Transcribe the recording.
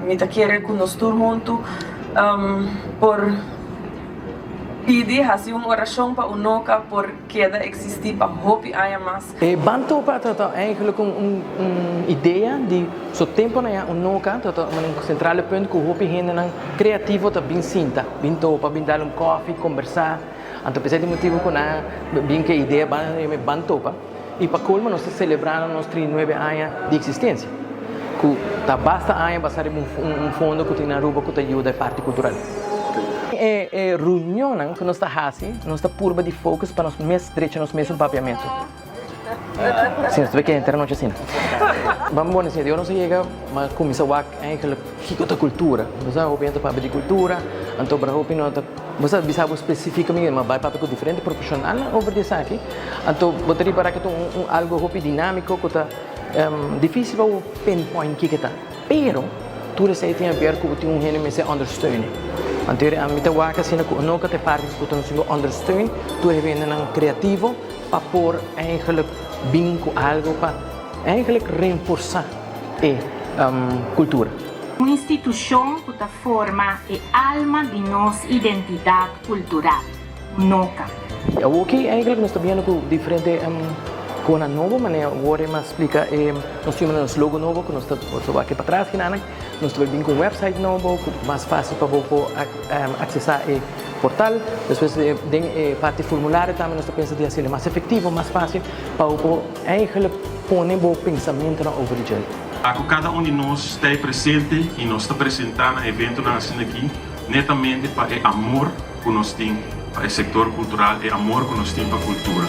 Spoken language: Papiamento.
Mi ta kere ku nos tur huntu por pidi, hasi un orashon pa Unoca por keda eksistí pa hopi aña mas. E Ban Topa ta ta eigenlijk un un idea di so tempo na ya Unoca ta ta un centrale punt ku hopi hendenan creativo ta bin sinta, bin topa, bin dal un koffie, kombersá. Anto p'esei tin motibu ku nan a bin ku e idea Ban Topa. I pa kolmo nos ta selebrando nos 39 aña di eksistensia, ku ta basta aña basá riba un fondo ku tin na Aruba ku ta yuda e parti kultural. E e reunionnan ku nos ta hasi, nos ta purba di focus pa nos mes drecha nos mesun papiamentu. Si nos ta keda henter anochi asina. Ban bon esei, di ora nos a yega, m'a kuminsá wak eigenlijk kiko ta kultura. Bo sa hopi hende ta papia di kultura, anto bra hopi no ta. Bo sa bisa bo spesifikamente, ma bai papia ku diferente profeshonalnan over di esaki, anto bo ta ripará ku ta un algu hopi dinámiko ku ta difísil pa bo pinpoint kiko ta. Pero tur esei tin aber ku bo tin un hende mester ondersteunen. Anto ami ta wak asina ku Anoka ta e parti ku ta nos tin ku ondersteun tur e hendenan kreativo pa por eigenlijk bin ku algu pa eigenlijk renforsá e kultura. Un institushon ku ta forma e alma di nos identidat kultural, Unoca. I awoki eigenlijk nos ta biendo ku diferente konan nobo, manera awor e mas splika e nos tin nos logo nobo ku nos ta wak patras kinanan, nos ta bin ku un website nobo ku mas fásil pa bo por aksesá e portal. Despues den e parti formulario tambe nos ta pensa di hasiel mas efektivo, mas fásil pa bo por eigenlijk pone bo pensamentonan over di djel. A ku kada un di nos ta e presente i nos ta presentá na eventonan asina aki netamente pa e amor ku nos tin pa e sektor kultural, e amor ku nos tin pa kultura.